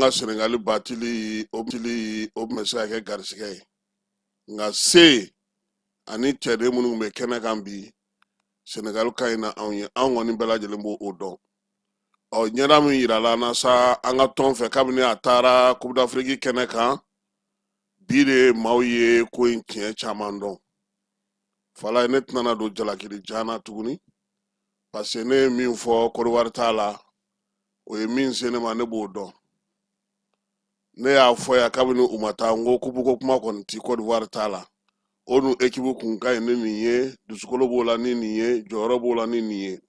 ka Senegali batili o tili o tun bɛ se ka kɛ garisigɛ ye, nka se ani cɛden minnu bɛ kɛnɛ kan bi, Senegali ka ɲi na anw ye. Anw kɔni bɛɛ lajɛlen b'o o dɔn. Ɔ, ɲɛda min yirala an na sa an ka tɔn fɛ kabini a taara Coupe d'Afrique kɛnɛ kan, bi de maaw ye ko in tiɲɛ caman dɔn. Falaye, ne tɛna don jalakili jan na tuguni, parce que ne ye min fɔ Côte t'a la, o ye min se ne ma, ne b'o dɔn. Ne y'a fɔ yan kabini u ma taa, n ko kupu ko kuma kɔni ti Côte d'Ivoire t'a la. O dun ekipu kun ka ɲi ni nin ye, dusukolo b'o la ni nin ye, jɔyɔrɔ b'o la ni nin ye.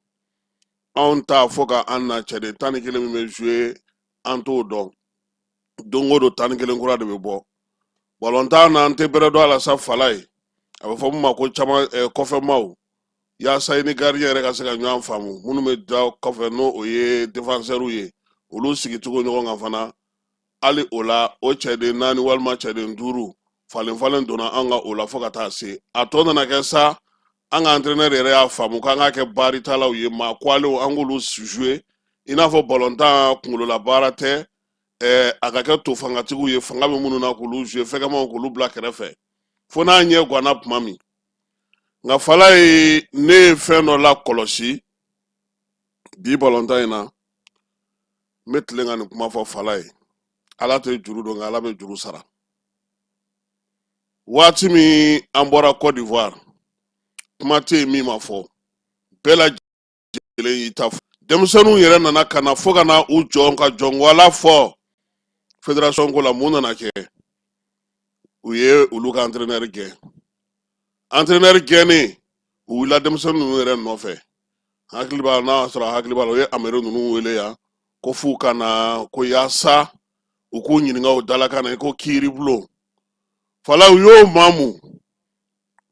Anw t'a fɔ ka an na cɛden 11 min bɛ jouer, an t'o dɔn. Don o don 11 kura de bɛ bɔ balontan na, an tɛ bɛrɛ dɔn a la sa. Falaye, a bɛ fɔ min ma ko caman kɔfɛmaw, yaasa i ni gardien yɛrɛ ka se ka ɲɔgɔn faamu. Minnu bɛ da kɔfɛ, n'o o ye défenseur ye, olu sigicogo ɲɔgɔn kan fana, hali o la, o cɛden naani walima cɛden duuru falen falen donna an ka o la fo ka taa se a tɔ nana kɛ sa. An ka entraîneur yɛrɛ y'a faamu k'an k'a kɛ baaritalaw ye, maa kuwalenw, an k'olu jouer i n'a fɔ balontan kunkolola baara tɛ, a ka kɛ to fangatigiw ye, fanga bɛ minnu na k'olu jouer, fɛgɛmanw k'olu bila kɛrɛfɛ fo n'a ɲɛ ganna tuma min. Nka Falaye, ne ye fɛn dɔ la kɔlɔsi bi balontan in na. N bɛ tilen ka nin kuma fɔ, Falaye: Ala tɛ juru don, nka Ala bɛ juru sara. Waati min an bɔra Côte d'Ivoire, kuma tɛ yen min ma fɔ, bɛɛ lajɛlen y'i ta fɔ. Denmisɛnninw yɛrɛ nana ka na fo ka na u jɔ ka jɔnwala fɔ fédération ko la. Mun nana kɛ? U ye olu ka entraîneur gɛn. Entraîneur gɛnnen, u wulila denmisɛnnin ninnu yɛrɛ nɔfɛ. Hakili b'a n'a sɔrɔ hakili b'a la, u ye Ameri ninnu wele yan ko f'u ka na, ko yaasa u k'u ɲininka o dalakan na ko kiiri bulon. Fala, u y'o maamu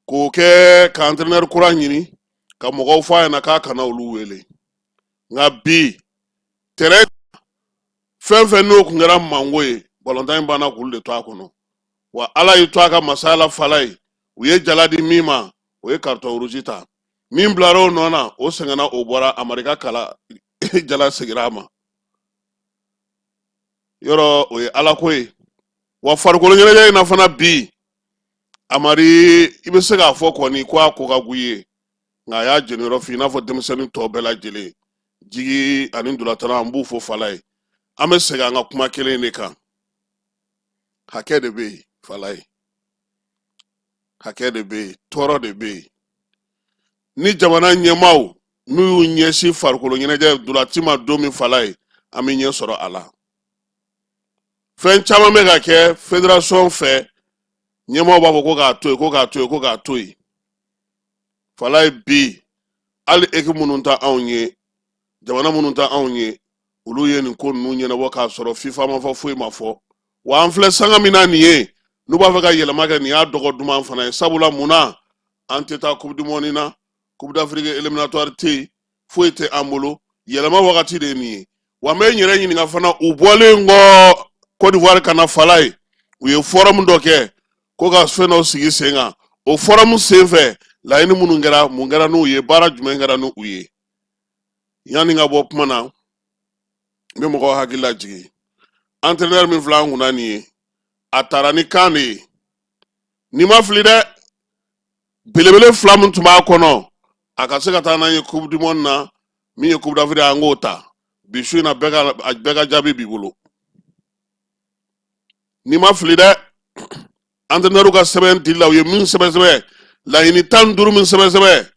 k'o kɛ ka entraîneur kura ɲini ka mɔgɔw fɔ a ɲɛna k'a kana olu wele. Nka bi terrain fɛn fɛn n'o kun kɛra manko ye, balontan in banna k'olu de to a kɔnɔ. Wa Ala y'i to a ka masaya la, Falaye, u ye jala di min ma, o ye carton rouge ta. Min bilara o nɔ na, o sɛgɛnna, o bɔra. Amarika kala jala segira a ma yɔrɔ. O ye Ala ko ye. Wa farikolo ɲɛnajɛ in na fana bi, Amari, i bɛ se k'a fɔ kɔni ko a ko ka go i ye, nka a y'a jeniyɔrɔ fin i n'a fɔ denmisɛnnin tɔ bɛɛ lajɛlen. Jigi ani ntolatana, an b'u fo. Falaye, an bɛ segin an ka kuma kelen de kan: hakɛ de bɛ yen, Falaye, hakɛ de bɛ yen, tɔɔrɔ de bɛ yen. Ni jamana ɲɛmaaw n'u y'u ɲɛsin farikolo ɲɛnajɛ ntolanci ma don min, Falaye, an bɛ ɲɛ sɔrɔ a la. Fɛn caman bɛ ka kɛ fédération fɛ, ɲɛmaaw b'a fɔ ko k'a to yen, ko k'a to yen, ko k'a to yen. Falaye, bi hali équipe minnu ta anw ye, jamana minnu ta anw ye, olu ye nin ko ninnu ɲɛnabɔ k'a sɔrɔ FIFA ma fɔ, foyi ma fɔ. Wa an filɛ sanga min na nin ye, n'u b'a fɛ ka yɛlɛma kɛ, nin y'a dɔgɔ duman fana ye. Sabula mun na an tɛ taa Coupe du monde na? Coupe d'Afrique éliminatoire tɛ yen, foyi tɛ an bolo. Yɛlɛma wagati de ye nin ye. Wa n bɛ n yɛrɛ ɲininka fana, u bɔlen kɔ Côte d'Ivoire ka na, Falaye, u ye forum dɔ kɛ ko ka fɛn dɔ sigi sen kan. O forum sen fɛ, laɲini minnu kɛra, mun kɛra n'u ye? Baara jumɛn kɛra n'u ye? Yanni ka bɔ kuma na, n bɛ mɔgɔw hakili lajigin: entraîneur min filɛ an kunna nin ye, a taara ni kan de ye. N'i ma fili dɛ, belebele fila min tun b'a kɔnɔ, a ka se ka taa n'an ye Coupe du monde na, min ye Coupe d'Afrique, an k'o ta. Bi su in na, bɛɛ ka jaabi b'i bolo. N'i ma fili dɛ, entraîneur ka sɛbɛn dili la, u ye min sɛbɛn sɛbɛn, laɲini 15 min sɛbɛn sɛbɛn,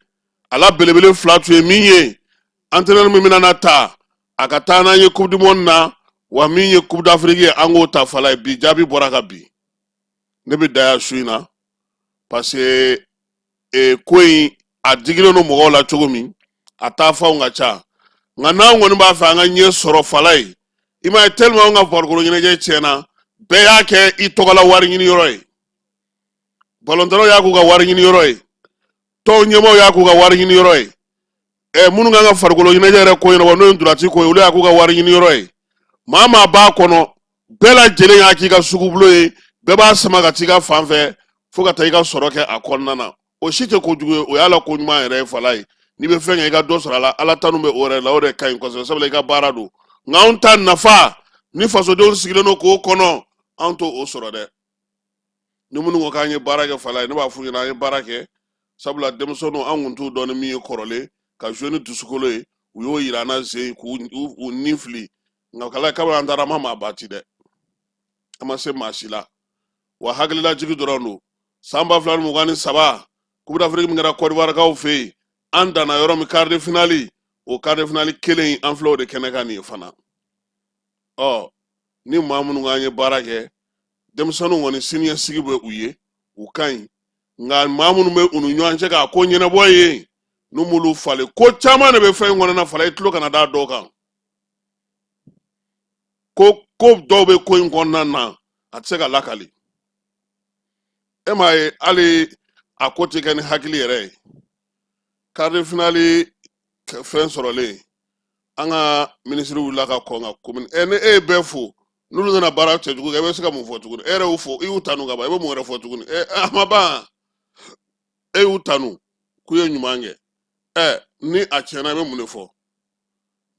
a la belebele fila tun ye min ye: entraîneur min bɛna na ta, a ka taa n'an ye Coupe du monde na, wa min ye Coupe d'Afrique ye, an k'o ta. Falaye, bi jaabi bɔra ka bi. Ne bɛ da yan su in na, parce que ko in a digilen don mɔgɔw la cogo min, a taa fanw ka ca. Nka n'an kɔni b'a fɛ an ka ɲɛ sɔrɔ, Falaye, i m'a ye, tellement anw ka farikolo ɲɛnajɛ tiɲɛna, bɛɛ y'a kɛ i tɔgɔla wari ɲini yɔrɔ ye. Balontannaw y'a k'u ka wari ɲini yɔrɔ ye, tɔn ɲɛmaaw y'a k'u ka wari ɲini yɔrɔ ye, minnu kan ka farikolo ɲɛnajɛ yɛrɛ ko ɲɛnabɔ, n'o ye ntolanci ko ye, olu y'a k'u ka wari ɲini yɔrɔ ye. Maa maa b'a kɔnɔ, bɛɛ lajɛlen y'a k'i ka sugubulon ye, bɛɛ b'a sama ka t'i ka fan fɛ fo ka taa i ka sɔrɔ kɛ a kɔnɔna na. O si tɛ kojugu ye, o y'a la ko ɲuman yɛrɛ ye. Falaye, n'i bɛ fɛn kɛ, i ka dɔ sɔrɔ a la, Ala tanu bɛ o yɛrɛ la, o de ka ɲi kosɛbɛ, sabula i ka baara don. Nka anw ta nafa Ni fasodenw sigilen don k'o kɔnɔ, an t'o o sɔrɔ dɛ. Ni minnu ko k'an ye baara kɛ, fala ye, ne b'a f'u ɲɛna an ye baara kɛ, sabula denmisɛnninw, an kun t'u dɔn ni min ye kɔrɔlen ka jouer ni dusukolo ye. U y'o yira an na zen k'u u ni fili. Nka kala kabini an taara, an ma maa ba ci dɛ, an ma se maa si la. Wa hakililajigi dɔrɔn don. San 2023, Coupe d'Afrique min kɛra Kɔdiwarikaw fɛ yen, an danna yɔrɔ min, quart de finale, o quart de finale kelen in, an filɛ o de kɛnɛ kan nin ye fana. Ɔ ni maa minnu k'an ye baara kɛ, denmisɛnninw kɔni siniɲɛsigi bɛ u ye, u ka ɲi. Nka maa minnu bɛ u ni ɲɔgɔn cɛ k'a ko ɲɛnabɔ yen, n'u m'olu falen, ko caman de bɛ fɛn in kɔnɔna. Fala, i tulo kana da dɔw kan. Ko dɔw bɛ ko in kɔnɔna na, a tɛ se ka lakali. E m'a ye, hali a ko tɛ kɛ ni hakili yɛrɛ ye. Quart de finale fɛn sɔrɔlen, an ka minisiri wulila ka kɔn ka commune ɛ. Ni e ye bɛɛ fo, n'olu nana baara cɛjugu kɛ, e bɛ se ka mun fɔ tuguni? E yɛrɛ y'u fo, i y'u tanu ka ban, i bɛ mun wɛrɛ fɔ tuguni? Ɛ, a ma ban, e y'u tanu k'u ye ɲuman kɛ. Ɛ, ni a tiɲɛna, i bɛ mun de fɔ?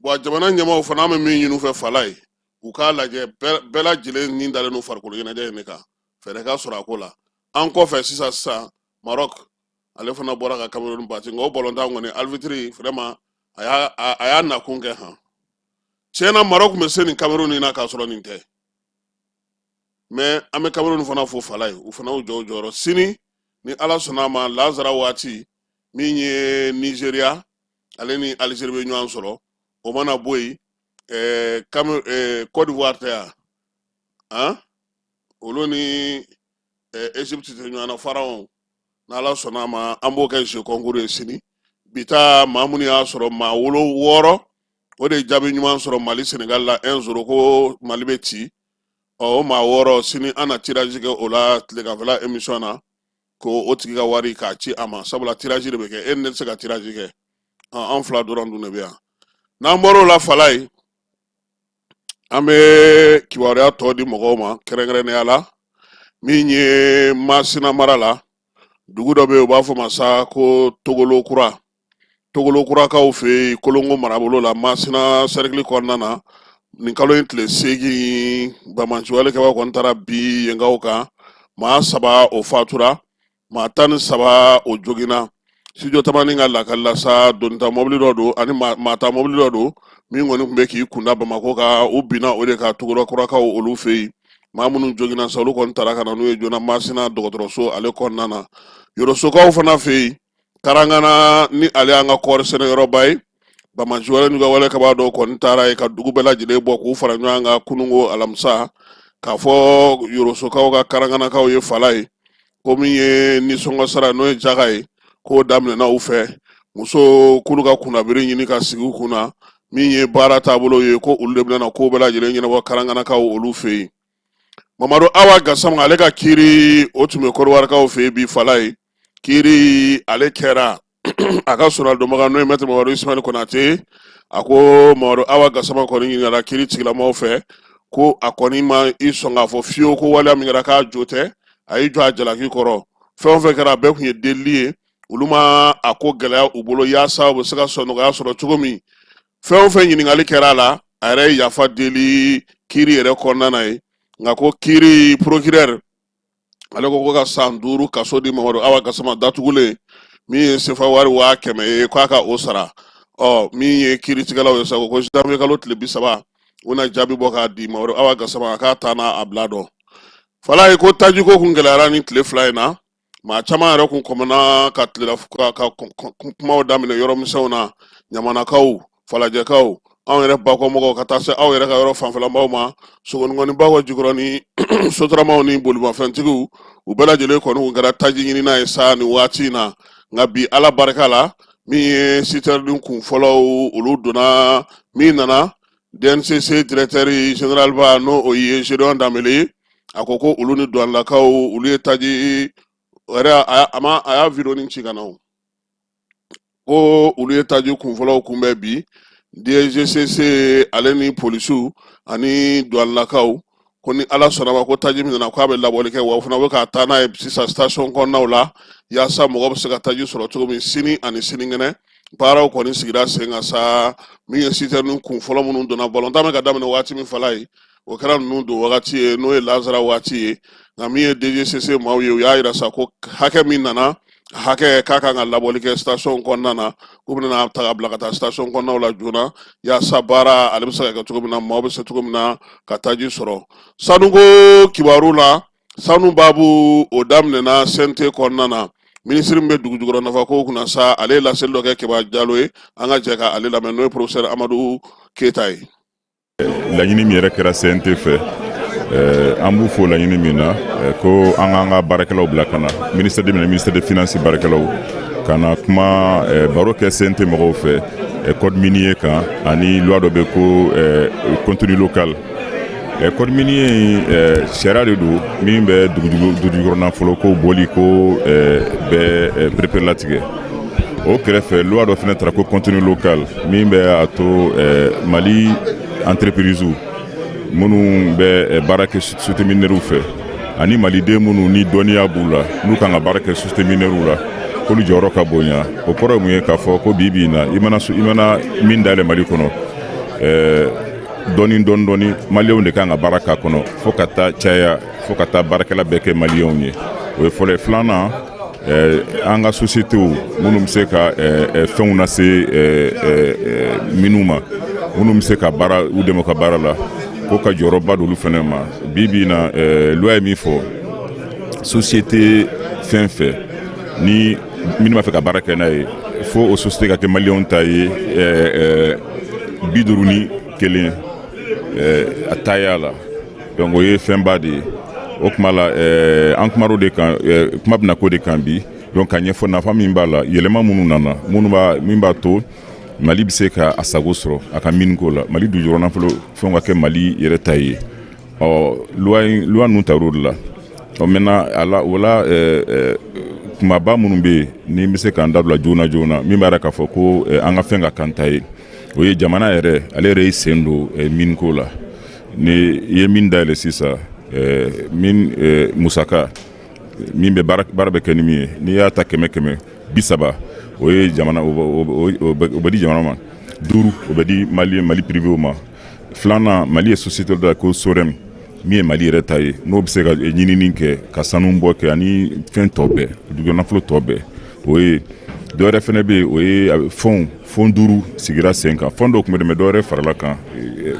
Bon, jamana ɲɛmaaw fana, an bɛ min ɲini u fɛ, fala ye, u k'a lajɛ, bɛɛ lajɛlen ni dalen don farikolo ɲɛnajɛ in de kan, fɛɛrɛ ka sɔrɔ a ko la. An kɔfɛ sisan sisan, Maroc ale fana bɔra ka Cameroun battre. Nka o balontan kɔni, arbitre vraiment, a y'a nakun kɛ han. Tiɲɛna, Maroc tun bɛ se nin Cameroun in na k'a sɔrɔ nin tɛ. Mais an bɛ Cameroun fana fo, fala ye, u fana y'u jɔ u jɔyɔrɔ. Sini, ni Ala sɔnna a ma, lazara waati, min ye Nigeria, ale ni Algérie bɛ ɲɔgɔn sɔrɔ. O mana bɔ yen, Côte d'Ivoire tɛ yan han, olu ni Égypte tɛ ɲɔgɔn na. Pharaon, n'Ala sɔnna a ma, an b'o kɛ jeu concours ye sini. Bi ta, maa minnu y'a sɔrɔ, maa 6, o de ye jaabi ɲuman sɔrɔ Mali Sénégal la 1-0, ko Mali bɛ ci. Ɔ, o maa 6, sini an na tirage kɛ o la tileganfɛla émission na, ko o tigi ka wari k'a ci a ma, sabula tirage de bɛ kɛ. E ni ne tɛ se ka tirage kɛ, an fila dɔrɔn dun de bɛ yan. N'an bɔr'o la, fala ye, an bɛ kibaruya tɔ di mɔgɔw ma, kɛrɛnkɛrɛnnenya la min ye Masina mara la, dugu dɔ bɛ yen, u b'a fɔ ma sa ko Togolokura. Togolokurakaw fɛ yen, Kolongo marabolo la, Masina sɛrikili kɔnɔna na, nin kalo in tile 8, banbaanciwalekɛbaw kɔni taara bin yenkaw kan. Maa 3 o fatura, maa 13 o joginna. Studio Tamani ka lakali la sa, donita mɔbili dɔ don ani maata mɔbili dɔ don min kɔni tun bɛ k'i kunda Bamakɔ kan, u binna o de kan Togolokurakaw olu fɛ yen. Maa minnu joginna sa, olu kɔni taara ka na n'u ye joona Masina dɔgɔtɔrɔso ale kɔnɔna na. Yorosokaw fana fɛ yen, Karangana, ni ale y'an ka kɔɔri sɛnɛyɔrɔba ye, banbaanciwale n'u ka walekɛbaa dɔw kɔni taara yen ka dugu bɛɛ lajɛlen bɔ k'u fara ɲɔgɔn kan kununko alamisa, k'a fɔ Yorosokaw ka Karanganakaw ye, fala ye, ko min ye nisɔngɔ sara, n'o ye jaga ye, k'o daminɛna u fɛ. Muso k'olu ka kunnabiri ɲini ka sigi u kunna. Min ye baara taabolo ye, ko olu de bɛna ko bɛɛ lajɛlen ɲɛnabɔ Karanganakaw olu fɛ yen. Mamadu Awa Gasama, ale ka kiiri, o tun bɛ Kɔdiwarikaw fɛ yen bi, fala ye. Kiiri ale kɛra, a ka sɔrɔdonbaga, n'o ye Maître Mamadu Ismaël Konate, a ko Mamadu Awa Gasama kɔni ɲininkara kiiri tigilamɔgɔw fɛ ko a kɔni ma i sɔn k'a fɔ fiyewu ko waleya min kɛra, k'a jo tɛ. A y'i jɔ a jalaki kɔrɔ. Fɛn o fɛn kɛra, a bɛɛ tun ye delili ye. Olu ma a ko gɛlɛya u bolo yaasa u bɛ se ka sɔnɔgɔya sɔrɔ cogo min. Fɛn o fɛn ɲininkali kɛra a la, a yɛrɛ ye yafa deli kiiri yɛrɛ kɔnɔna na ye. Nka ko kiiri procureur ale ko ka san 5 kaso di Mamadu Awa Gasama datugulen, min ye sefa wari 100 000 ye, k'a ka o sara. Ɔ, min ye kiiritigɛlaw ye sa, ko janvier kalo tile 30, u na jaabi bɔ k'a di Mamadu Awa Gasama, a k'a taa n'a a bila dɔn. Fala ye, ko tajiko kun gɛlɛyara ni tile 2 in na. Maa caman yɛrɛ kun kɔmana ka tilela ka kumaw daminɛ yɔrɔ misɛnw na, Ɲamanakaw, Falajɛkaw, anw yɛrɛ bakɔmɔgɔw, ka taa se aw yɛrɛ ka yɔrɔ fanfɛlabaw ma, Sogonikɔni, Bakɔ, Jikɔrɔni, sotaramaw ni bolimafɛntigiw, u bɛɛ lajɛlen kɔni kun kɛra taji ɲinina ye sa nin waati in na. Nka bi, Ala barika la, min ye citerne kun fɔlɔw, olu donna. Min nana, DNCC directeur général ba, n'o o ye Gédéon Danbele ye, a ko ko olu ni douanelakaw, olu ye taji yɛrɛ, a ma a y'a vidéo nin ci ka na o, ko olu ye taji kunfɔlɔw kunbɛn bi, DGCC ale ni polisiw ani douanelakaw, ko ni Ala sɔnna ma, ko taji min nana, k'a bɛ labɔli kɛ, wa o fana bɛ ka taa n'a ye sisan station kɔnɔnaw la, yaasa mɔgɔ bɛ se ka taji sɔrɔ cogo min sini ani sinikɛnɛ. Baaraw kɔni sigira sen kan sa. Min ye citerne kun fɔlɔ minnu donna, balontan bɛ ka daminɛ waati min, fala ye, O kɛra ninnu don wagati ye, n'o ye lazara waati ye. Nka min ye DGCC maaw ye, u y'a yira sa ko hakɛ min nana, hakɛ k'a kan ka labɔli kɛ station kɔnɔna na, k'u bɛna ta ka bila ka taa station kɔnɔnaw la joona, yaasa baara ale bɛ se ka kɛ cogo min na, maaw bɛ se cogo min na ka taji sɔrɔ. Sanuko kibaru la, sanu baabu o daminɛna CNT kɔnɔna na. Minisiri min bɛ dugujukɔrɔ nafako kunna sa, ale ye laseli dɔ kɛ Keba Jalo ye. An ka jɛ ka ale lamɛn, n'o ye professeur Amadu Keyita ye. Laɲini min yɛrɛ kɛra CNT fɛ, an b'u fo laɲini min na, ko an k'an ka baarakɛlaw bila ka na ministère de ministère de finance baarakɛlaw ka na kuma baro kɛ CNT mɔgɔw fɛ code minier kan, ani loi dɔ bɛ ko contenu local. Code minier in, sariya de don min bɛ dugujukɔrɔ nafolo ko bɔli ko bɛ pereperelatigɛ. O kɛrɛfɛ, loi dɔ fana tara ko contenu local, min bɛ a to Mali entreprise minnu bɛ baara kɛ société minière fɛ, ani maliden minnu ni dɔnniya b'u la, n'u kan ka baara kɛ société minière la, k'olu jɔyɔrɔ ka bonya. O kɔrɔ ye mun ye? K'a fɔ ko bi bi in na, i mana min dayɛlɛ Mali kɔnɔ, dɔɔni dɔɔni dɔɔni, maliyɛnw de kan ka baara k'a kɔnɔ, fo ka taa caya, fo ka taa baarakɛla bɛɛ kɛ maliyɛnw ye. O ye fɔlɔ ye. Filanan, an ka sociétéw minnu bɛ se ka fɛnw lase minnu ma, minnu bɛ se ka baara u dɛmɛ ka baara la, ko ka jɔyɔrɔba d'olu fana ma. Bi bi in na, loi ye min fɔ, société fɛn fɛn ni minnu b'a fɛ ka baara kɛ n'a ye, fo o société ka kɛ maliyɛnw ta ye 51 a taaya la. Donc o ye fɛnba de ye. O tuma la, an kumar'o de kan, kuma bɛna k'o de kan bi. Donc ka ɲɛfɔ nafa min b'a la, yɛlɛma minnu nana, minnu b'a min b'a to Mali bɛ se ka a sago sɔrɔ a ka miniko la, Mali dugujukɔrɔ nafolo fɛnw ka kɛ Mali yɛrɛ ta ye. Ɔ loi loi ninnu tar'o de la. Ɔ maintenant, a la o la, kumaba minnu bɛ yen ni n bɛ se k'an da bila joona joona, min b'a yira k'a fɔ ko an ka fɛn ka kan ta ye, o ye jamana yɛrɛ, ale yɛrɛ y'i sen don miniko la. Ni i ye min dayɛlɛ sisan, min musaka min bɛ baara bɛ kɛ ni min ye, n'i y'a ta 100 100, 30 o ye jamana, o bɛ di jamana ma, 5 o bɛ di Mali privéw ma. Filanan, Mali ye société dɔ ko SOREM, min ye Mali yɛrɛ ta ye, n'o bɛ se ka ɲinini kɛ, ka sanu bɔ kɛ, ani fɛn tɔ bɛɛ, dugu nafolo tɔ bɛɛ. O ye dɔ wɛrɛ fɛnɛ bɛ yen, o ye fonds duuru sigira sen kan. Fonds dɔw tun bɛ, mais dɔ wɛrɛ farala kan.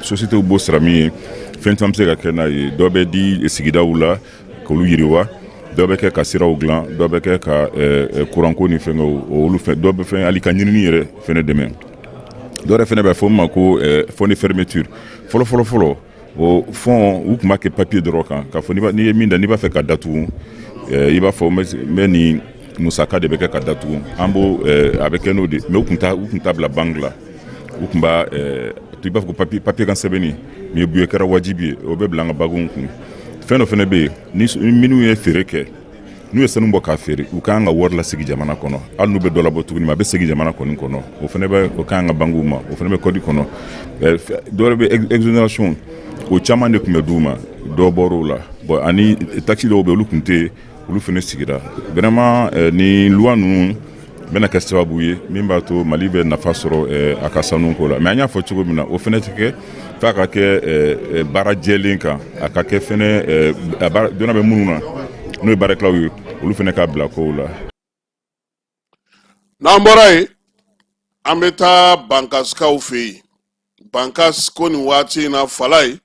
Société b'o sara min ye, fɛn caman bɛ se ka kɛ n'a ye. Dɔ bɛ di sigidaw la k'olu yiriwa, dɔ bɛ kɛ ka siraw dilan, dɔ bɛ kɛ ka kuranko ni fɛngɛw olu fɛn, dɔ bɛ fɛn hali ka ɲinini yɛrɛ fɛnɛ dɛmɛ. Dɔ wɛrɛ fɛnɛ bɛ fɔ min ma ko fonds de fermeture. Fɔlɔ fɔlɔ fɔlɔ, o fonds u tun b'a kɛ papier dɔrɔn kan, k'a fɔ n'i ye min da, n'i b'a fɛ ka datugu, i b'a fɔ n bɛ nin musaka de bɛ kɛ ka datugu, an b'o a bɛ kɛ n'o de. Mais u tun t'a bila banque la, u tun b'a i b'a fɔ ko papier kan sɛbɛnni mais bi kɛra wajibi ye, o bɛ bila an ka baganw kun. Fɛn dɔ fɛnɛ bɛ yen, ni minnu ye feere kɛ, n'u ye sanu bɔ k'a feere, u kan ka wari lasegin jamana kɔnɔ. Hali n'u bɛ dɔ labɔ tuguni, a bɛ segin jamana kɔni kɔnɔ. O fana bɛ o kan ka banques ma, o fana bɛ code kɔnɔ. Dɔ wɛrɛ bɛ, exonération, o caman de tun bɛ d'u ma, dɔ bɔr'o la. Bon, ani taxe dɔw bɛ, olu tun tɛ yen, olu fana sigira. Vraiment, ni loi ninnu bɛna kɛ sababu ye min b'a to Mali bɛ nafa sɔrɔ a ka sanuko la. Mais an y'a fɔ cogo min na, o fana tɛ kɛ f'a ka kɛ baara jɛlen kan, a ka kɛ fɛnɛ dɔnna bɛ minnu na, n'o ye baarakɛlaw ye, olu fana ka bila kow la. N'an bɔra yen, an bɛ taa Bankasikaw fɛ yen. Bankas ko nin waati in na, Falaye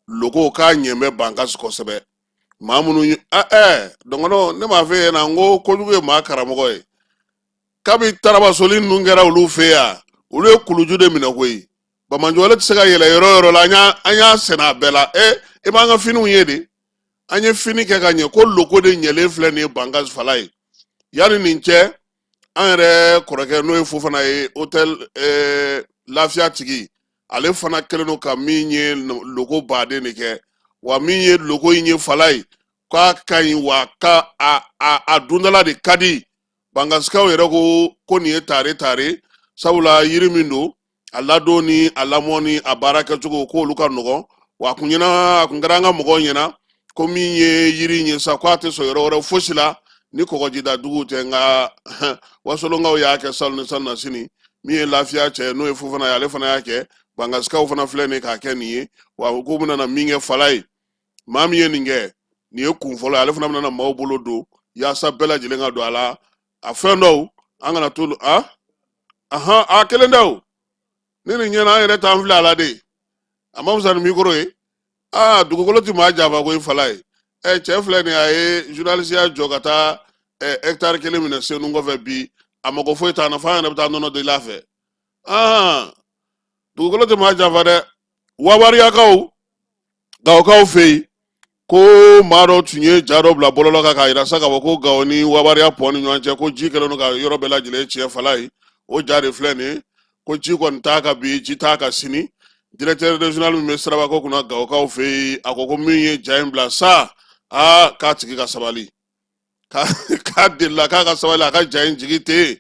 loko k'a ɲɛ bɛ Bankas kosɛbɛ. Maa minnu ye ɛ dɔgɔnɔ, ne m'a fɛ yen na, n ko kojugu ye maa karamɔgɔ ye. Kabi tarabasoli ninnu kɛra olu fɛ yan, olu ye kuluju de minɛ koyi. Bamanjɔle tɛ se ka yɛlɛ yɔrɔ yɔrɔ la, an y'a sɛnɛ a bɛɛ la. E i b'an ka finiw ye de, an ye fini kɛ ka ɲɛ ko loko de ɲɛlen filɛ nin ye Bankas Falaye. Yanni nin cɛ, an yɛrɛ kɔrɔkɛ, n'o ye Fofana ye, hôtel Lafiya tigi, ale fana kɛlen don ka min ye loko baden de kɛ. Wa min ye loko in ye Falaye, k'a ka ɲi, wa ka a dundala de ka di. Bankasikaw yɛrɛ ko ko nin ye tare tare, sabula yiri min don, a ladon ni a lamɔ ni a baara kɛcogo, k'olu ka nɔgɔn. Wa a kun ɲɛna, a kun kɛra an ka mɔgɔw ɲɛna ko min ye yiri in ye sa, k'a tɛ sɔn yɔrɔ wɛrɛ fosi la ni kɔgɔjida duguw tɛ. Nka wasolonkaw y'a kɛ salon ni salon na sini. Min ye Lafiya cɛ, n'o ye Fofana ye, ale fana y'a kɛ. Bangasikaw fana filɛ nin ye k'a kɛ nin ye, wa k'u bɛna na min kɛ fala ye, maa min ye nin kɛ, nin ye kun fɔlɔ ye, ale fana bɛna na maaw bolo don yaasa bɛɛ lajɛlen ka don a la. A fɛn dɔw an kana to a ahan a kelen tɛ o, ni nin ɲɛna an yɛrɛ t'an filɛ a la de, a ma fisa ni mikoro ye. Aa, dugukolo ti maa janfa koyi fala ye. Ɛ, cɛ filɛ nin ye, a ye journalisiya jɔ ka taa hectare kelen minɛ Senu kɔfɛ bi, a mago foyi t'an na, f'an yɛrɛ bɛ taa nɔnɔ deli a fɛ. Aa, dugukolo tɛ maa janfa dɛ. Wabariyakaw Gawokaw fɛ yen, ko maa dɔ tun ye ja dɔ bila bɔlɔlɔ kan k'a yira sa k'a fɔ ko Gawo ni Wabariya pɔn ni ɲɔgɔn cɛ, ko ji kɛlen don ka yɔrɔ bɛɛ lajɛlen tiɲɛ fala ye. O ja de filɛ nin ye, ko ji kɔni t'a kan bi, ji t'a kan sini. Directeur régional min bɛ sirabako kunna Gawokaw fɛ yen, a ko ko min ye ja in bila sa, aa, k'a tigi ka sabali, k'a delila k'a ka sabali, a ka ja in jigi ten,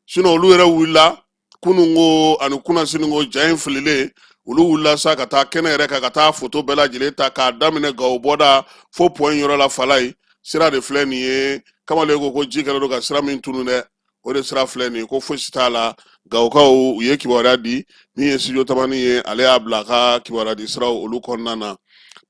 sinon olu yɛrɛ wulila kununko ani kunasini ko ja in fililen, olu wulila sa ka taa kɛnɛ yɛrɛ kan ka taa foto bɛɛ lajɛlen ta k'a daminɛ Gawo bɔda fo pɔn yɔrɔ la fala ye. Sira de filɛ nin ye, kamalen ko ko ji kɛlen don ka sira min tunu dɛ, o de sira filɛ nin ye, ko fosi t'a la. Gawokaw u ye kibaruya di, min ye Studio Tamani ye, ale y'a bila a ka kibaruya di siraw olu kɔnɔna na.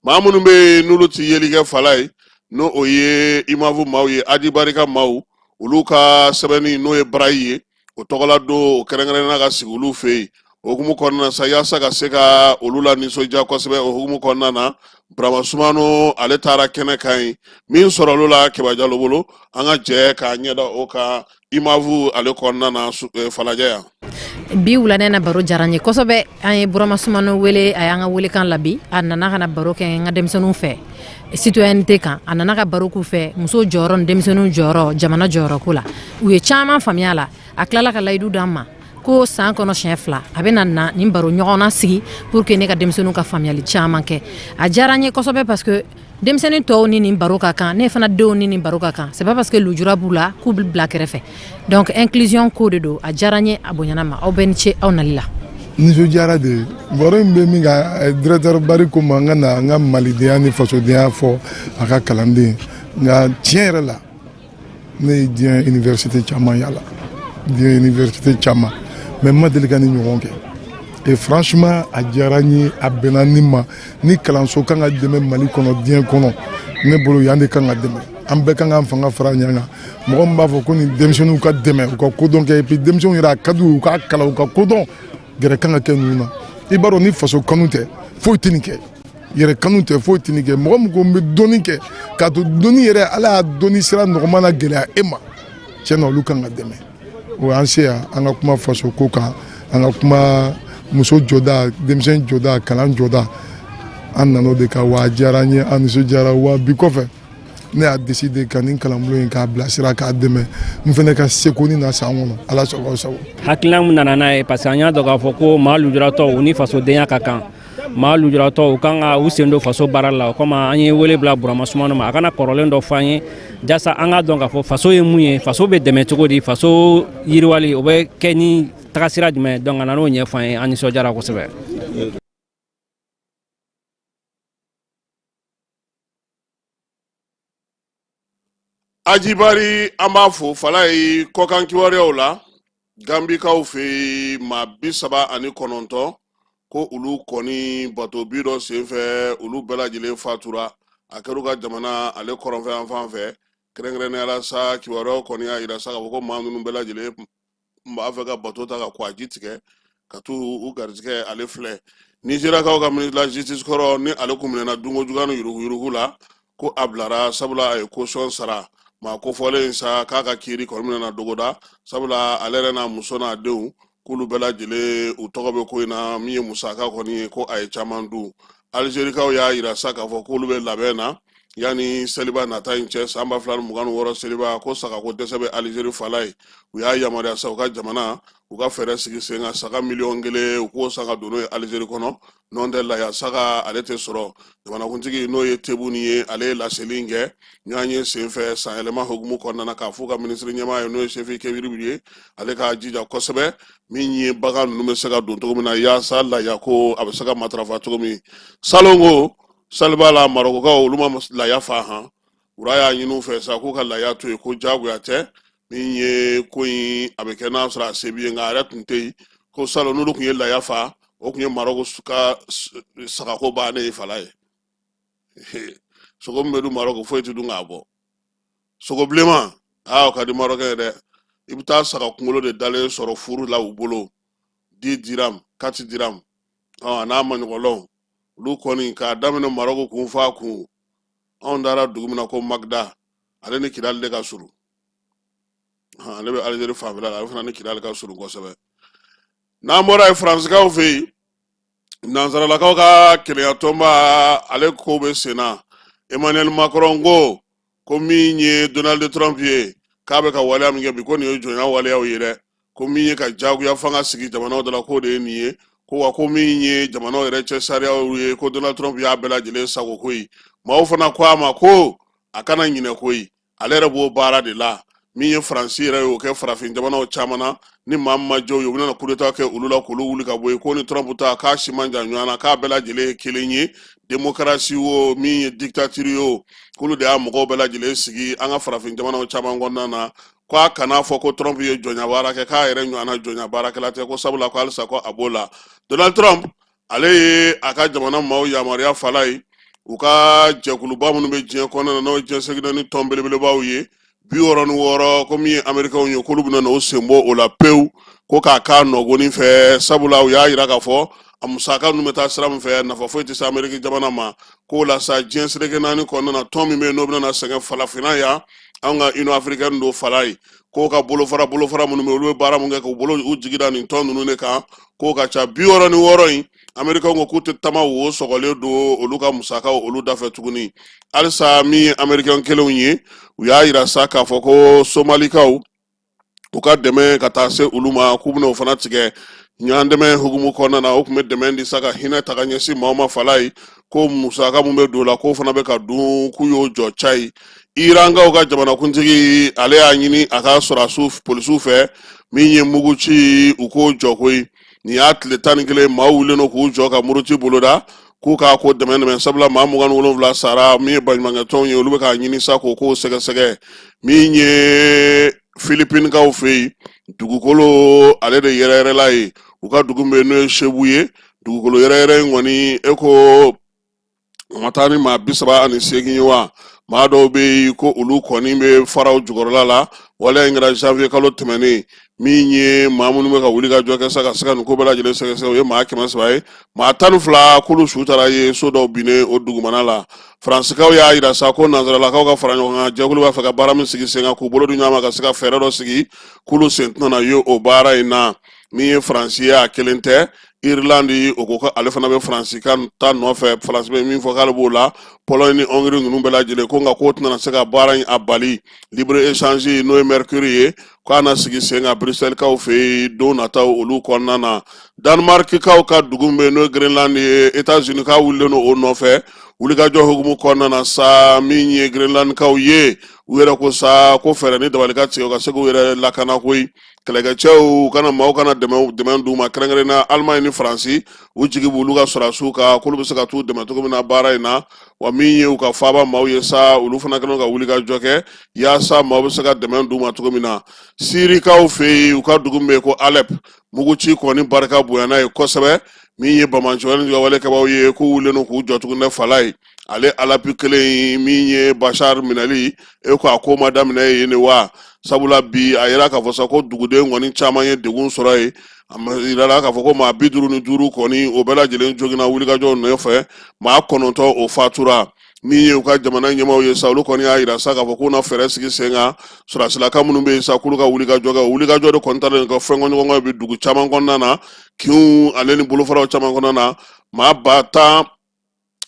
Maa minnu bɛ yen n'olu ti yeli kɛ fala ye, n'o o ye IMAV maaw ye, Aji Barika maaw, olu ka sɛbɛnni n'o ye braille ye, o tɔgɔla don o kɛrɛnkɛrɛnnenya ka sigi olu fɛ yen. O hukumu kɔnɔna na sa, yaasa ka se ka olu la nisɔndiya kosɛbɛ, o hukumu kɔnɔna na, Burama Sumano ale taara kɛnɛ kan yen. Min sɔrɔ olu la Keba Jalo bolo, an ka jɛ k'a ɲɛda o kan IMAV ale kɔnɔna na Falajɛ yan. Bi wulada na baro diyara n ye kosɛbɛ. An ye Burama Sumano wele, a y'an ka welekan labi, a nana ka na baro kɛ n ka denmisɛnninw fɛ citoyenneté kan. A nana ka baro k'u fɛ muso jɔyɔrɔ ni denmisɛnninw jɔyɔrɔ jamana jɔyɔrɔ ko la. U ye caman faamuya la. A tilala ka layidu d'an ma ko san kɔnɔ siɲɛ 2 a bɛna na nin baro ɲɔgɔnna sigi pour que ne ka denmisɛnninw ka faamuyali caman kɛ. A diyara n ye kosɛbɛ parce que denmisɛnnin tɔw ni nin baro ka kan, ne fana denw ni nin baro ka kan. C'est pas parce que lujura b'u la k'u bɛ bila kɛrɛfɛ. Donc inclusion ko de don. A diyara n ye, a bonyana ma. Aw bɛɛ ni ce aw nali la. Nisɔndiyara de. Baro in bɛ min kan, directeur Bari ko ma n ka na n ka malidenya ni fasodenya fɔ a ka kalanden. Nka tiɲɛ yɛrɛ la, ne ye diɲɛ université caman yala, diɲɛ université caman, mais n ma deli ka ni ɲɔgɔn kɛ. Et franchement, a diyara n ye, a bɛnna ni ma. Ni kalanso kan ka dɛmɛ Mali kɔnɔ, diɲɛ kɔnɔ, ne bolo yan de kan ka dɛmɛ. An bɛɛ kan k'an fanga fara ɲɔgɔn kan. Mɔgɔ min b'a fɔ ko nin denmisɛnninw ka dɛmɛ u ka kodɔn kɛ, et puis denmisɛnninw yɛrɛ, a ka d'u ye u k'a kalan, u ka kodɔn, gɛrɛ kan ka kɛ ninnu na. I b'a dɔn, ni faso kanu tɛ, foyi tɛ nin kɛ. Yɛrɛ kanu tɛ, foyi tɛ nin kɛ. Mɔgɔ min ko n bɛ dɔnni kɛ, k'a to dɔnni yɛrɛ, Ala y'a dɔnni sira nɔgɔman na gɛlɛya e ma, tiɲɛ na, olu kan ka dɛmɛ. O y'an se yan, an ka kuma faso ko kan, an ka kuma muso jɔda, denmisɛn jɔda, kalan jɔda. An nan'o de kan wa. A diyara an ye, an nisɔndiyara wa. Bi kɔfɛ, ne y'a décidé ka nin kalanbulon in k'a bilasira, k'a dɛmɛ n fana ka seko ni na san kɔnɔ. Ala sago aw sago. Hakilina min nana n'a ye, parce que an y'a dɔn k'a fɔ ko maa lujuratɔw, u ni fasodenya ka kan. Maa lujuratɔw, u kan ka u sen don faso baara la. O kama an ye wele bila Burama Sumano ma, a kana kɔrɔlen dɔ fɔ an ye, jasa an k'a dɔn k'a fɔ faso ye mun ye, faso bɛ dɛmɛ cogo di, faso yiriwali o bɛ kɛ ni tagasira jumɛn. Donc a nan'o ɲɛfɔ an ye, an nisɔndiyara kosɛbɛ. Ajibari, an b'a fo Falayi. Kɔkan kibaruyaw la, Gambikaw fɛ yen, maa 39 ko olu kɔni bato bi dɔ senfɛ, olu bɛɛ lajɛlen fatura. A kɛra u ka jamana ale kɔrɔnfɛ yan fan fɛ kɛrɛnkɛrɛnnenya la sa. Kibaruyaw kɔni y'a yira sa k'a fɔ ko maa ninnu bɛɛ lajɛlen b'a fɛ ka bato ta ka kwaji tigɛ ka t'u u garijɛgɛ ale filɛ. Nizeriyakaw ka ministre de la justice kɔrɔ ni ale kun minɛna dunko juguya ni yuruguyurugu la, ko a bilara sabula a ye caution sara. Maa kofɔlen sa k'a ka kiiri kɔni minɛna dogoda, sabula ale yɛrɛ n'a muso n'a denw, k'olu bɛɛ lajɛlen u tɔgɔ bɛ ko in na. Min ye musaka kɔni ye, ko a ye caman dun. Alizerikaw y'a yira sa k'a fɔ k'olu bɛ labɛn na yanni seliba nata in cɛ, san 2026 seliba, ko sagako dɛsɛ bɛ Alizeri fala ye. U y'a yamaruya sa u ka jamana u ka fɛɛrɛ sigi sen kan, saga miliyɔn 1 u k'o san ka don n'o ye Alizeri kɔnɔ, n'o tɛ laya saga ale tɛ sɔrɔ. Jamanakuntigi n'o ye Tebuni ye, ale ye laseli in kɛ ɲɔgɔn ye senfɛ sanyɛlɛma hukumu kɔnɔna na, k'a f'u ka minisiri ɲɛmaa ye, n'o ye Sefi Kebiri ye, ale k'a jija kosɛbɛ min ye bagan ninnu bɛ se ka don cogo min na, yaasa laya ko a bɛ se ka matarafa cogo min. Salon ko saliba la, Marɔkukaw olu ma laya fa han. Roi y'a ɲini u fɛ sa k'u ka laya to yen, ko jagoya tɛ. Min ye ko in a bɛ kɛ n'a sɔrɔ a se b'i ye, nka a yɛrɛ tun tɛ yen. Ko salon n'olu tun ye laya fa, O tun ye Marɔku ka sagako bannen ye fala ye. Sogo min bɛ dun Marɔku, foyi tɛ dun k'a bɔ. Sogo bilenman, aa, o ka di Marɔkɛ ye dɛ. I bɛ taa saga kunkolo de dalen sɔrɔ furu la u bolo, 10 dirham, 4 dirham, a n'a maɲɔgɔnlɔnw. Olu kɔni k'a daminɛ Marɔku kun f'a kun. Anw taara dugu min na ko Magda, ale ni Kidali de ka surun. Ale bɛ Alizeri fanfɛla la, ale fana ni Kidali ka surun kosɛbɛ. N'an bɔra yen, Faransikaw fɛ yen, nansaralakaw ka kelenya tɔnba, ale ko bɛ sen na. Emmanuel Macron ko min ye Donald Trump ye, k'a bɛ ka waleya min kɛ bi, ko nin ye jɔnya waleyaw ye dɛ. Ko min ye ka jagoya fanga sigi jamanaw da la, k'o de ye nin ye. Ko wa, ko min ye jamanaw yɛrɛ cɛ sariyaw ye, ko Donald Trump y'a bɛɛ lajɛlen sago koyi. Maaw fana ko a ma ko a kana ɲinɛ koyi, ale yɛrɛ b'o baara de la. Min ye Faransi yɛrɛ ye, o kɛ farafin jamanaw caman na, ni maa min ma jɔ ye, u bɛna coup d'état kɛ olu la k'olu wuli ka bɔ yen. Ko ni Trump ta, k'a si man jan ɲɔgɔn na, k'a bɛɛ lajɛlen ye kelen ye, démocratie o, min ye dictature ye o, k'olu de y'a mɔgɔw bɛɛ lajɛlen sigi an ka farafin jamanaw caman kɔnɔna na. Ko a kana fɔ ko Trump ye jɔnya baara kɛ, k'a yɛrɛ ɲɔgɔnna jɔnya baarakɛla tɛ, ko sabula ko halisa ko a b'o la. Donald Trump, ale ye a ka jamana maaw yamaruya fala ye, u ka jɛkuluba minnu bɛ diɲɛ kɔnɔna na, n'o ye diɲɛ seleke naani tɔn belebelebaw ye, 66, ko min ye Amerikɛnw ye, k'olu bɛna n'o sen bɔ o la pewu, ko k'a k'a nɔgɔnin fɛ, sabula u y'a yira k'a fɔ a musaka ninnu bɛ taa sira min fɛ, nafa foyi tɛ se Ameriki jamana ma. K'o la sa, diɲɛ seleke naani kɔnɔna na, tɔn min bɛ yen, n'o bɛna sɛgɛn farafinna yan, anw ka Union africaine don fala ye, k'o ka bolofara minnu bɛ, olu bɛ baara mun kɛ k'u bolo u jigi da nin tɔn ninnu de kan, k'o ka ca 66 in. Amerikɛnw ko k'u tɛ tama wo sɔgɔlen don olu ka musakaw olu dafɛ tuguni. Halisa, min ye Amerikɛn kelenw ye, u y'a yira sa k'a fɔ ko Somalikaw, u ka dɛmɛ ka taa se olu ma, k'u bɛna o fana tigɛ. Ɲɔgɔn dɛmɛ hukumu kɔnɔna na, o tun bɛ dɛmɛ di sa ka hinɛ ta ka ɲɛsin maaw ma fala ye, ko musaka mun bɛ don o la, k'o fana bɛ ka dun, k'u y'o jɔ cayi. Irankaw ka jamanakuntigi, ale y'a ɲini a ka sɔrɔdasiw, polisiw fɛ, min ye mugu ci, u k'o jɔ koyi. Nin y'a tile 11, maaw wulilen don k'u jɔ ka muruti boloda k'u k'a ko dɛmɛ dɛmɛ, sabula maa 27 sara. Min ye baɲumankɛtɔnw ye, olu bɛ k'a ɲini sa k'o kow sɛgɛsɛgɛ. Min ye Filipinikaw fɛ yen, dugukolo ale de yɛrɛyɛrɛla ye u ka dugu min bɛ yen, n'o ye Sebu ye. Dugukolo yɛrɛyɛrɛ in kɔni, e ko o ma taa ni maa 38 ye wa? Maa dɔw bɛ yen ko olu kɔni bɛ faraw jukɔrɔla la. Waleya in kɛra janvier kalo tɛmɛnen. Min ye maa minnu bɛ ka wuli ka jɔ kɛ sa ka se ka nin ko bɛɛ lajɛlen sɛgɛsɛgɛ, o ye maa 300 ye. Maa 12, k'olu su taara ye so dɔw binnen o dugumana la. Faransikaw y'a yira sa ko nansaralakaw ka fara ɲɔgɔn kan jɛkulu b'a fɛ ka baara min sigi sen kan, k'u bolo di ɲɔgɔn ma ka se ka fɛɛrɛ dɔ sigi, k'olu sen tɛna ye o baara in na. Min ye Faransi ye, a kelen tɛ. Irlande, o ko ko ale fana bɛ Faransi ka ta nɔfɛ, Faransi bɛ min fɔ k'ale b'o la. Pologne ni Hongrie ninnu bɛɛ lajɛlen ko nka k'o tɛna se ka baara in a bali. Libre échange, n'o ye Mercosur ye, k'a na sigi sen kan Bruxelles-kaw fɛ yen don nataw olu kɔnɔna na. Danemark-kaw ka dugu min bɛ yen, n'o ye Greenland ye, États-Unis k'a wulilen don o nɔfɛ wulikajɔ hukumu kɔnɔna na sa. Min ye Greenland-kaw ye, u yɛrɛ ko sa ko fɛɛrɛ ni dabali ka tigɛ u ka se k'u yɛrɛ lakana koyi. Kɛlɛkɛcɛw kana, maaw kana dɛmɛ d'u ma, kɛrɛnkɛrɛnnenya Allemagne ni Faransi. U jigi b'olu ka sɔrɔdasiw kan, k'olu bɛ se ka t'u dɛmɛ cogo min na baara in na. Wa min ye u ka faaba maaw ye sa, olu fana kɛlen ka wuli ka jɔ kɛ yaasa maaw bɛ se ka dɛmɛ d'u ma cogo min na. Sirikaw fɛ yen, u ka dugu min bɛ yen ko Alep, muguci kɔni barika bonyana ye kosɛbɛ. Min ye banbaanciwale ni walekɛbaaw ye, k'u wulilen don k'u jɔ tuguni dɛ fala ye. Ale Alep kelen in, min ye Bashar minɛli, e ko a ko ma daminɛ yen de wa? Sabula bi a yira k'a fɔ sa ko duguden kɔni caman ye degun sɔrɔ yen. A yirala k'a fɔ ko maa 55 kɔni, o bɛɛ lajɛlen joginna wulikajɔw nɔfɛ, maa 9 o fatura. Min ye u ka jamana ɲɛmaaw ye sa, olu kɔni y'a yira sa k'a fɔ k'u na fɛɛrɛ sigi sen kan, sɔrɔdasilaka minnu bɛ yen sa, k'olu ka wulikajɔ kɛ. O wulikajɔ de kɔni taalen ka fɛnkɔɲɔgɔnkɔ bi dugu caman kɔnɔna na, kinw ale ni bolofaraw caman kɔnɔna na. Maa 10 000,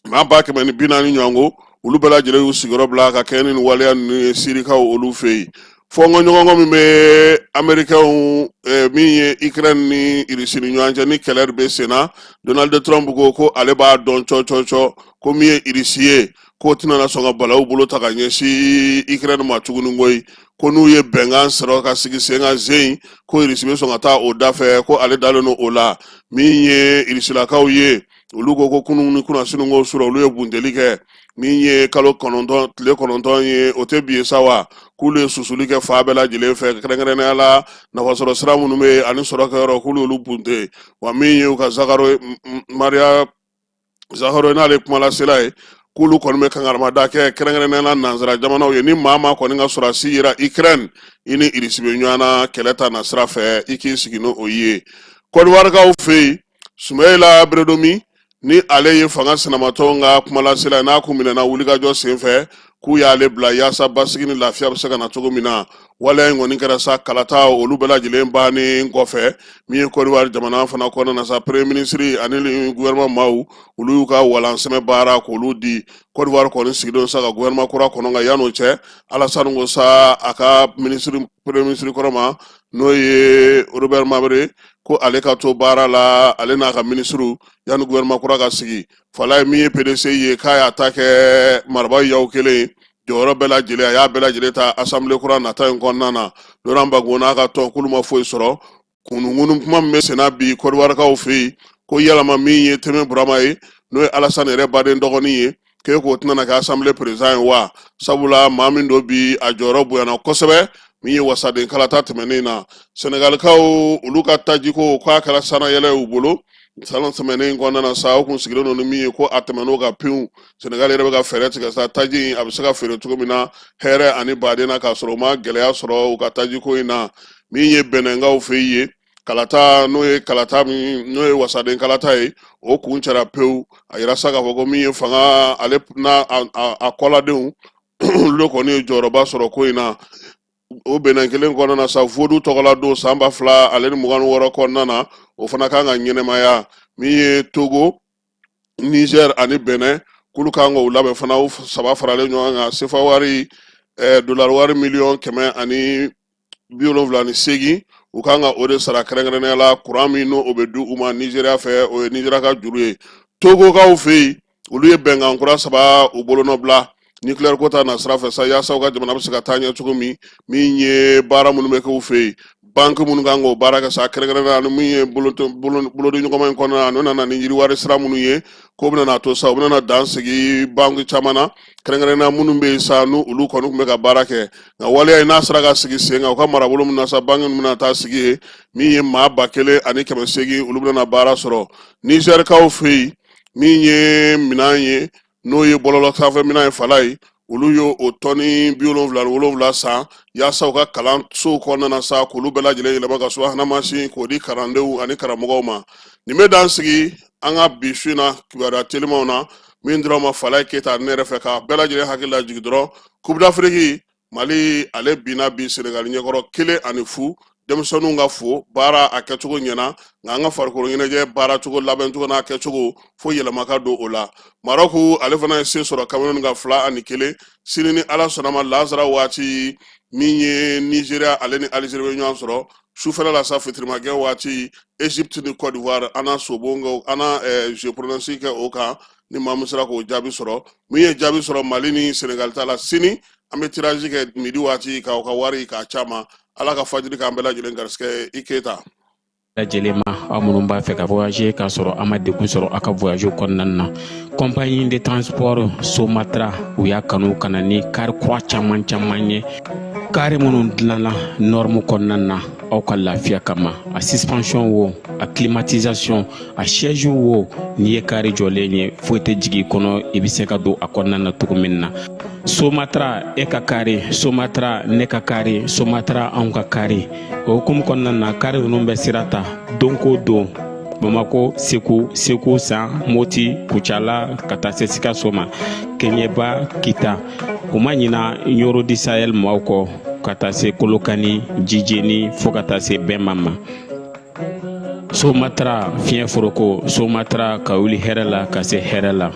maa 140 000 ɲɔgɔn, olu bɛɛ lajɛlen y'u sigiyɔrɔ bila ka kɛɲɛ ni nin waleya ninnu ye Sirikaw olu fɛ yen. Fɔnkɔɲɔgɔnkɔ min bɛ Amerikɛnw, min ye Ukraine ni Irisi ni ɲɔgɔn cɛ, ni kɛlɛ bɛ sen na, Donald Trump ko ko ale b'a dɔn cɔcɔcɔ ko min ye Irisi ye, k'o tɛna sɔn ka balawu bolo ta ka ɲɛsin Ukraine ma tuguni koyi. Ko n'u ye bɛnkan sɔrɔ ka sigi sen kan zen, ko Irisi bɛ sɔn ka taa o dafɛ, ko ale dalen don o la. Min ye Irisilakaw ye, olu ko ko kunun ni kunnasini ko sɔrɔ, olu ye bunteli kɛ. Min ye kalo 9 tile 9 ye, o tɛ bi ye sa wa? K'olu K'olu ye susuli kɛ fan bɛɛ lajɛlen fɛ, kɛrɛnkɛrɛnnenya la nafasɔrɔ sira minnu bɛ yen ani sɔrɔ kɛyɔrɔ, k'olu y'olu bunte. Wa min ye u ka Zakaro Maria Zakaro n'ale kumalasela ye, k'olu kɔni bɛ kankarimada kɛ kɛrɛnkɛrɛnnenya la nansara jamanaw ye. Ni maa maa kɔni ka sɔrɔdasi yera Ukraine, i ni Irisi bɛ ɲɔgɔn na kɛlɛ ta na sira fɛ, i k'i sigi n'o ye. Kɔdiwarikaw fɛ yen, Sumayila Beredomi ni ale ye fanga sinamatɔnw ka kumalasela ye, n'a kun minɛna wulikajɔ senfɛ, k'u y'ale bila yaasa basigi ni lafiya bɛ se ka na cogo min na. Waleya in kɔni kɛra sa kalata olu bɛɛ lajɛlen bannen kɔfɛ. Min ye Kɔdiwari jamana fana kɔnɔna na sa, premier ministre ani gouvernement maaw, olu y'u ka walansɛmɛ baara k'olu di. Kɔdiwari kɔni sigilen sa ka gouvernement kura kɔnɔ. Nka yan'o cɛ, Alasani ko sa a ka ministre premier ministre kɔrɔ ma, n'o ye Robert Mabre, ko ale ka to baara la, ale n'a ka minisiriw, yanni gouvernement kura ka sigi. Falaye, min ye PDCI ye, k'a y'a ta kɛ marabaa yaw kelen ye, jɔyɔrɔ bɛɛ lajɛlen a y'a bɛɛ lajɛlen ta assemblée kura nata in kɔnɔna na. Laurent Gbagbo n'a ka tɔn, k'olu ma foyi sɔrɔ. Kununkunun kuma min bɛ senna bi Kɔdiwarikaw fɛ yen, ko yalama min ye Tɛmɛ Burama ye, n'o ye Alasani yɛrɛ baden dɔgɔnin ye, k'e k'o tɛna na kɛ assemblée président ye wa? Sabula maa min don bi, a jɔyɔrɔ bonyana kosɛbɛ min ye wasaden kalata tɛmɛnen na. Sɛnɛgalikaw, olu ka tajiko, k'a kɛra sanayɛlɛ y'u bolo salon tɛmɛnen kɔnɔna na sa. O kun sigilen don ni min ye, ko a tɛmɛn'o kan pewu. Senegal yɛrɛ bɛ ka fɛɛrɛ tigɛ sa, taji in a bɛ se ka feere cogo min na hɛrɛ ani baden na, k'a sɔrɔ u ma gɛlɛya sɔrɔ u ka tajiko in na. Min ye Bɛnɛnkaw fɛ yen, kalata n'o ye kalata min n'o ye wasaden kalata ye, o kun cɛra pewu. A yira sa k'a fɔ ko min ye fanga, ale n'a a kɔladenw, olu de kɔni ye jɔyɔrɔba sɔrɔ ko in na. O Bɛnɛn kelen kɔnɔna na sa, vodu tɔgɔla don san 2026 kɔnɔna na, o fana kan ka ɲɛnɛmaya. Min ye Togo, Niger ani Bɛnɛ, k'olu kan k'o labɛn fana, u saba faralen ɲɔgɔn kan, sefa wari dolari wari miliyɔn 178, u kan ka o de sara, kɛrɛnkɛrɛnnenya la kuran min n'o o bɛ di u ma Nizeriya fɛ, o ye Nizeriya ka juru ye. Togokaw fɛ yen, olu ye bɛnkan kura saba u bolonɔ bila nucléaire ko ta na sira fɛ sa, yaasa u ka jamana bɛ se ka taa ɲɛ cogo min. Min ye baara minnu bɛ kɛ u fɛ yen, banque minnu kan k'o baara kɛ sa, kɛrɛnkɛrɛnnenya ni min ye bolodiɲɔgɔnma in kɔnɔna na, n'o nana ni yiriwari sira minnu ye, k'o bɛna na to sa, u bɛna na dan sigi banque caman na, kɛrɛnkɛrɛnnenya minnu bɛ yen sa, n'u olu kɔni tun bɛ ka baara kɛ. Nka waleya in n'a sera ka sigi sen kan u ka marabolo min na sa, banque ninnu bɛna taa sigi yen. Min ye maa 1800, olu bɛna baara sɔrɔ. Nizɛrikaw fɛ yen, min ye minɛn ye, n'o ye bɔlɔlɔ sanfɛ minɛn ye, fala ye, olu ye o tɔni 77 san yaasa u ka kalansow kɔnɔna na sa, k'olu bɛɛ lajɛlen yɛlɛma ka subahana mansin k'o di kalandenw ani karamɔgɔw ma. Nin bɛ dan sigi an ka bi su in na kibaruya telimanw na min dira ma Falaye Keyita ne yɛrɛ fɛ, k'a bɛɛ lajɛlen hakili lajigin dɔrɔn, Coupe d'Afrique, Mali ale binna bi Senegali ɲɛkɔrɔ 1-0. Denmisɛnninw ka fo baara a kɛcogo ɲɛna, nka an ka farikolo ɲɛnajɛ baara cogo, labɛncogo n'a kɛcogo, fo yɛlɛma ka don o la. Marɔku ale fana ye se sɔrɔ Cameroun kan 2-1. Sini ni Ala sɔnna ma, lansara waati, min ye Nizeriya ale ni Alizeri bɛ ɲɔgɔn sɔrɔ. Sufɛla la sa, fitirimakɛ waati, Egypte ni Côte d'Ivoire. An na sobon, an na jeu pronostic kɛ o kan ni maa min sera k'o jaabi sɔrɔ. Min ye jaabi sɔrɔ Mali ni Senegal ta la, sini an bɛ tirage kɛ midi waati k'aw ka wari k'a caman. Ala ka fajiri k'an bɛɛ lajɛlen garisɛgɛ. I Keyita. Lajɛlen ma, aw minnu b'a fɛ ka voyager k'a sɔrɔ a ma degun sɔrɔ aw ka voyage kɔnɔna na, compagnie de transport Somatra, u y'a kanu ka na ni kari kura caman caman ye, kari minnu dilanna norme kɔnɔna na aw ka lafiya kama. A suspension wo, a climatisation, a siège wo, n'i ye kari jɔlen ye, foyi tɛ jigin i kɔnɔ, i bɛ se ka don a kɔnɔna na cogo min na. Somatra, e ka kari Somatra, ne ka kari Somatra, anw ka kari. O hukumu kɔnɔna na, kari ninnu bɛ sira ta don ko don Bamako, Segu, Segu San, Moti, Kucala, ka taa se Sikaso ma, Keɲeba, Kita. U ma ɲina Ɲoro du Sahel maaw kɔ, ka taa se Kolokani, Jijeni, fo ka taa se Bɛnma ma. Somatra fiɲɛ foroko, Somatra ka wuli hɛrɛ la ka se hɛrɛ la.